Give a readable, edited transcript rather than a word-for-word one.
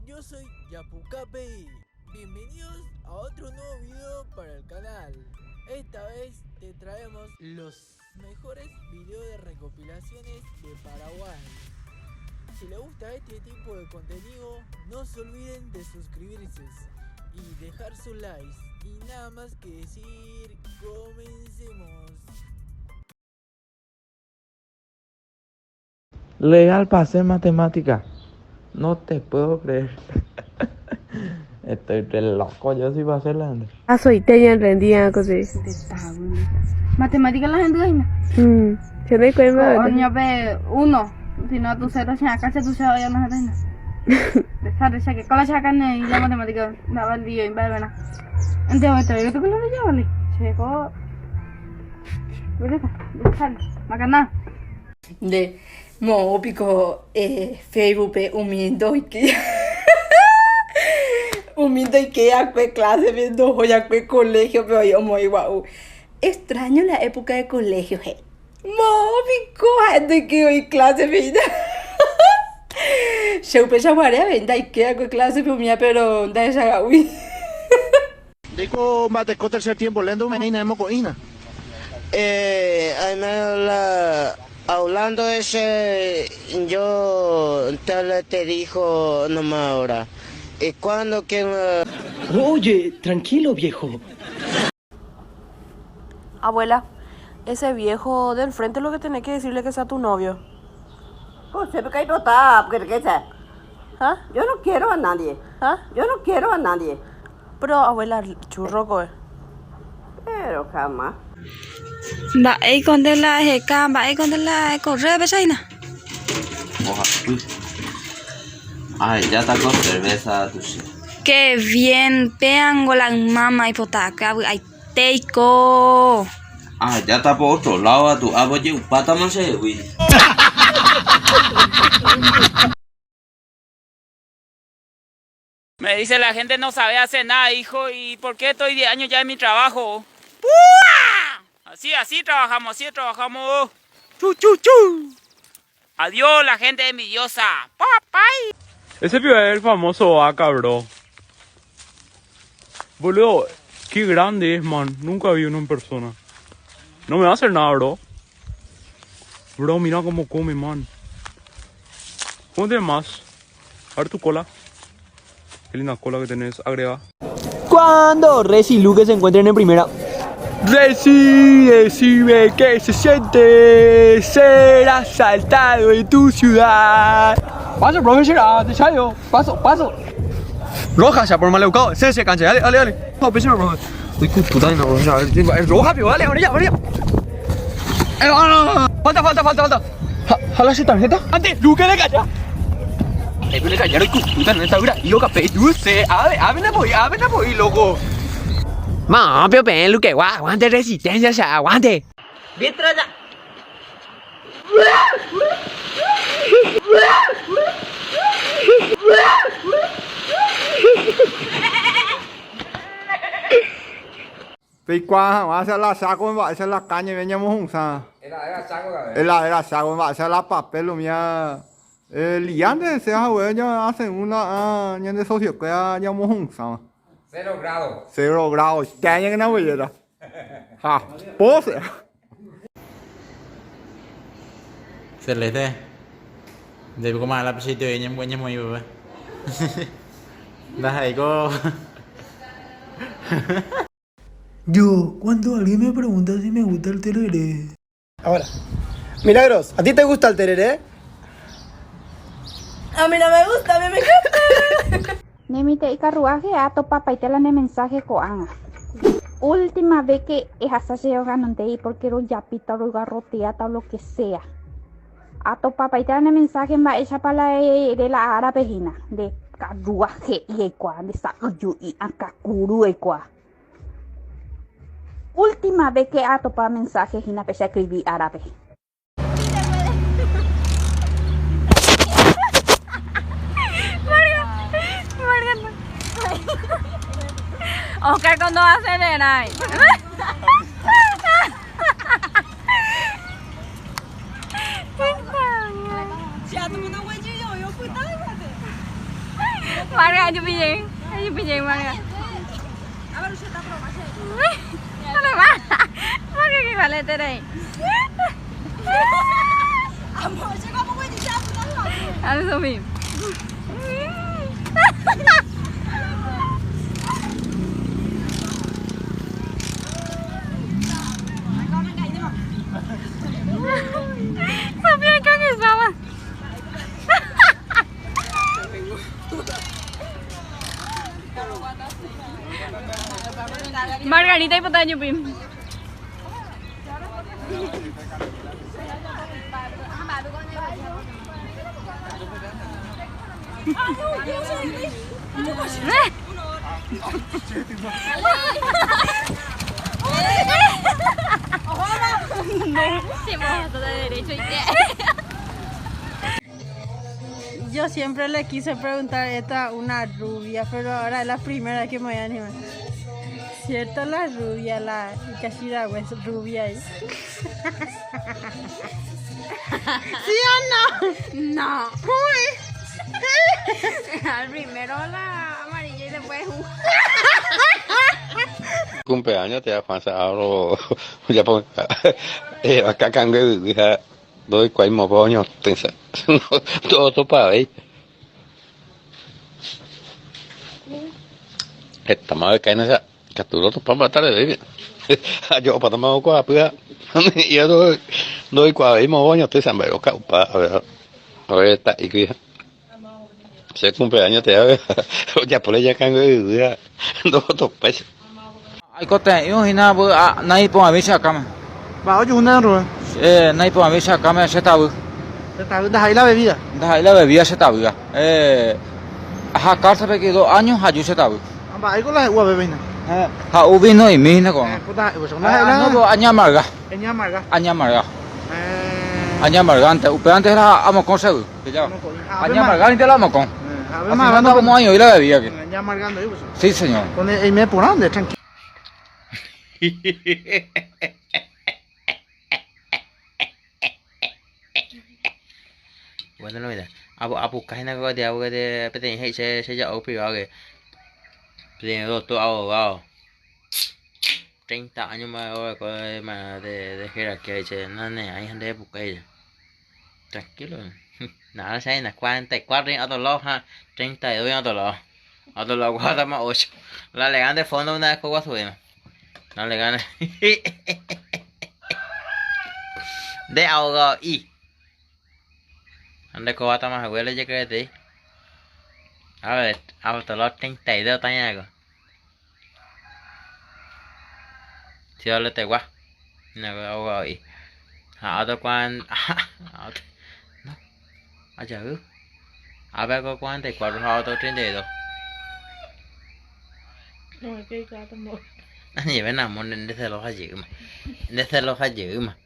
Yo soy Yapucapi. Bienvenidos a otro nuevo video para el canal. Esta vez te traemos los mejores videos de recopilaciones de Paraguay. Si les gusta este tipo de contenido, no se olviden de suscribirse y dejar su like. Y nada más que decir, comencemos. Legal para hacer matemática. No te puedo creer. Estoy re loco, yo sí voy a hacerla. Ah, soy te rendía così. Matemática la gente gana. Se me cuenta. Coño, pe uno. Si no, tu cero, si acá se tu cero, ya no se tiene. De que con la chaca y la matemática daba el día y va a ver. Entonces, te digo, tú que lo llevas, Checo. Macana. De mo piko Facebook pe umi ndoike umi ndoike akue clase pe ndohói akue colegio pe oĩ omoĩ gua'u. Extraño la época de colegio he'i. Mo piko ha'e ndoike oĩ clase pe hína. Che upeichaguare avei ndaike akue clase pe umía pero ndahechaga'úi. Ndéiko mba'eteko tercer tiempo lento ome'ẽina emoko'ína. Eh, la, hablando ese, yo tal te dijo nomás ahora. ¿Y cuándo que Oye, tranquilo, viejo. Abuela, ese viejo del frente lo que tenés que decirle que sea tu novio. Pues porque qué ¿Ah? Yo no quiero a nadie. ¿Ah? Yo no quiero a nadie. Pero abuela, churroco, eh. Pero jamás. Mba'éiko nde la eheka, mba'éiko nde la ekorre pechaína. Mbohapy. Ahejáta ko cerveza tuicha. Qué bien, péango la ymáma aipota avy'aitéiko. Ahejáta po otro lado atu'ápe oje'upátama chehegui. Me dice la gente no sabe hacer nada, hijo, ¿y por qué estoy 10 años ya en mi trabajo? ¡Pua! Así, así trabajamos, así trabajamos. ¡Chu, chu, chu! Adiós, la gente envidiosa. ¡Papay! Ese pibe es el famoso vaca, bro. Boludo, qué grande es, man. Nunca vi uno en persona. No me va a hacer nada, bro. Bro, mira cómo come, man. ¿Cómo te más? A ver tu cola. Qué linda cola que tenés, agrega. Cuando Reci y Luque se encuentren en primera. Reci, decime qué se siente ser asaltado en tu ciudad. Paso, profesor, ah, te salgo. Paso, paso. Roja ya por maleducado. Se cancha, dale, dale, dale. No, profesor, profe. Uy, puta, no, profesor. Roja, pero dale, orilla, orilla. No, no, no. Falta, falta, falta, falta. Jala su tarjeta. Antes, Luque de calla. Loco. Ma, pero ven, Luque, aguante resistencia, ya, aguante. Peikua, hacia la saco, hacia la caña, veníamos un sa. Era saco, Era, era saco, hacia la papel, lo mía. Liante, sea, güey, ya hacen una, ya de socio, que ya un sa. 0 grados. 0 grados, te año que no voy a Ja, pose. Celeste. De como la pisito y ñem muy bebé. Da Yo, cuando alguien me pregunta si me gusta el tereré. Ahora. Milagros, ¿a ti te gusta el tereré? A mí no me gusta, a mí me encanta. Nemite y carruaje a topa paitela ne mensaje koanga. Última vez que es asa y porque era un yapita o garroteata o lo que sea. A topa paitela ne mensaje ma ella pa la de la árabe hina de carruaje y ekua de sayu y akakuru ekua. Última vez que a topa mensaje hina pese escribí árabe. Oscar cuando va a acelerar. Marga ajupi jey, ajupi jey Marga. Marga que vale terei. A ver, Sofi. Sofía ikangespáma. Margarita ipota ajupi. Yo siempre le quise preguntar esto a una rubia, pero ahora es la primera que me voy a animar. ¿Cierto la rubia, la Kashira es rubia ahí? ¿Sí o no? No. Al primero la amarilla y después un. Cumpleaños te Juan Sauro ya pon acá cangue hija doy cual mo poño tensa todo todo para ver esta madre cae en esa capturó tu pan para de yo para tomar agua pues yo doy doy cual mo poño tensa pero a ver a ver está y que se cumpleaños te ya por ella cangue hija todo pues Aikotevẽ hína vy'a naiporãvéi che akãme. Mba'e ojuhúnte Rubén? Eh, naiporãvéi che akãme che tavy. Che tavy ndaha'éi la bebida. Ndaha'éi la bebida che tavýva. Eh, aha cárcel-pe ki dos años aju che tavy. Ha mba'éiko la he'úva pépe hína? Eh, ha'u vino'imi hína ko'ág̃a. Eh, ko ndaha'éi pues, ndaha'éi la. No, pero añamarga. Eñamarga. Añamarga. Eh. Añamargánte, upévante la amokõ che vy. Añamargánte la amokõ. Eh, Así no como año la bebida que. Añamargando ahí pues. Sí, señor. Con el por dónde, tranquilo. Bueno, no, mira. Apu apuka hína ko de abu de peteĩ he'i che cheja'o privado que peteĩ doctor abogado 30 años más oreko de de jerarquía he'i che nane'ãi ha ndepuka he'i che. Tranquilo. Nada, se hay 44 en otro lado, 32 en otro lado. Otro lado, guarda más 8. La le gana de fondo una vez con subimos. No le gana. De abogado y. Ande cobata más abuelo, yo creo que A ver, hasta los 32 también algo. Si yo le te guá. No, abogado y. Ha otro cuan. No. Allá, A ver, 44, ha otro 32. No, es que cada Ani ve namo nde celo ha jeýma. Nde celo ha jeýma.